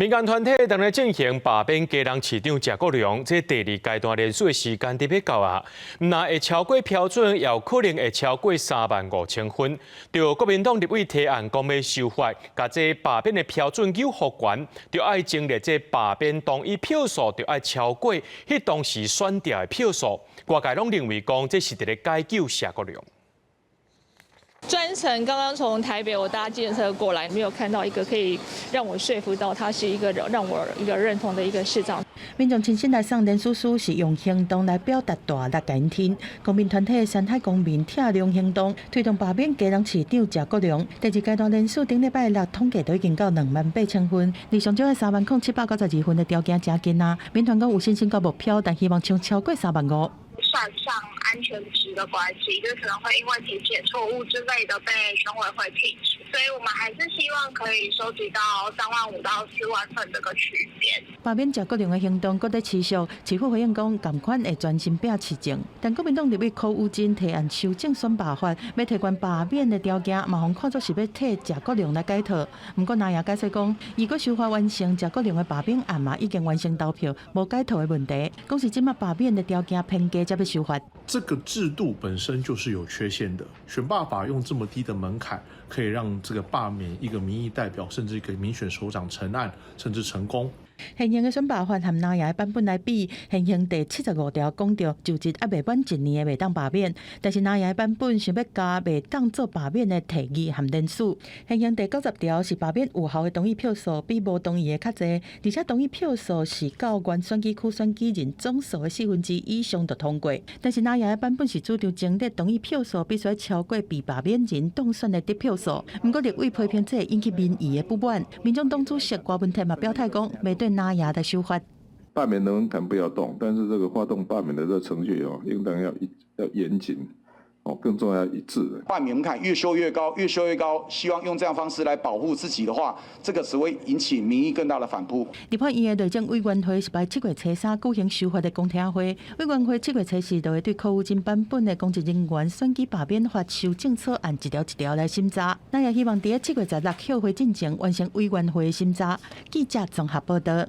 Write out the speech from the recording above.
民間團體當咧進行罷免基隆市長謝國樑，這第二階段連署的時間佇欲到啊，毋但會超過標準，也有可能會超過35,000份。著國民黨立委提案講欲修法，共這罷免的標準閣予懸，著愛增列這罷免同意票數，著愛超過彼當時選調的票數。外界攏認為講這是佇咧解救謝國樑。專程剛剛從台北我搭計程車過來，沒有看到一個可以讓我說服到他是一個讓我一個認同的一個市長。民眾親身來送連署書，是用行動來表達大力共𪜶挺。公民團體山海公民疼梁行動推動罷免基隆市長謝國樑。第二階段連署頂禮拜六統計都已經到28,000份，離上少的30,792份的條件誠近啊。民團講有信心到目標，但希望衝超過3萬5。算上安全值的關係，就可能會因為填寫錯誤之類的被選委會剔除，所以我們還是希望可以收集到3萬5到4萬份這個區間。罷免謝國樑的行動閣咧持續，市府回應講，仝款會專心拼市政。但國民黨立委柯宇禎提案修正選罷法，欲提懸罷免的條件，嘛予看作是欲替謝國樑來解套。毋過藍營解釋講，如果修法完成，謝國樑的罷免案嘛已經完成投票，無解套的問題。講是這馬罷免的條件偏低，才欲修法。這個制度本身就是有缺陷的。選罷法用這麼低的門檻，可以讓這個罷免一個民意代表，甚至一個民選首長成案，甚至成功。現行的選罷法和藍營的版本來比，現行第75條講著就職猶未滿一年的袂當罷免，但是藍營的版本想欲加袂當做罷免的提議和連署。現行第90條是罷免有效的同意票數比無同意的較濟，而且同意票數是到原選舉區選舉人總數的四分之一以上就通過。但是藍營的版本是主張增列同意票數必須超過被罷免人當選的得票數。毋過立委批評這會引起民意的不滿，民眾黨主席柯文哲嘛表態講，袂對藍營的修法。罷免的門檻不要動，但是這個發動罷免的這個程序哦，應當要一要嚴謹哦，更重要一致。罷免門檻越修越高，越修越高，希望用這樣方式來保護自己的話，這個只會引起民意更大的反撲。立法院的內政委員會是佇7月初三舉行修法的公聽會，委員會7月初四就會對柯宇禎版本的公職人員選舉罷免法修正草案一條一條來審查。咱也希望佇七月十六休會進前完成委員會審查。記者綜合報道。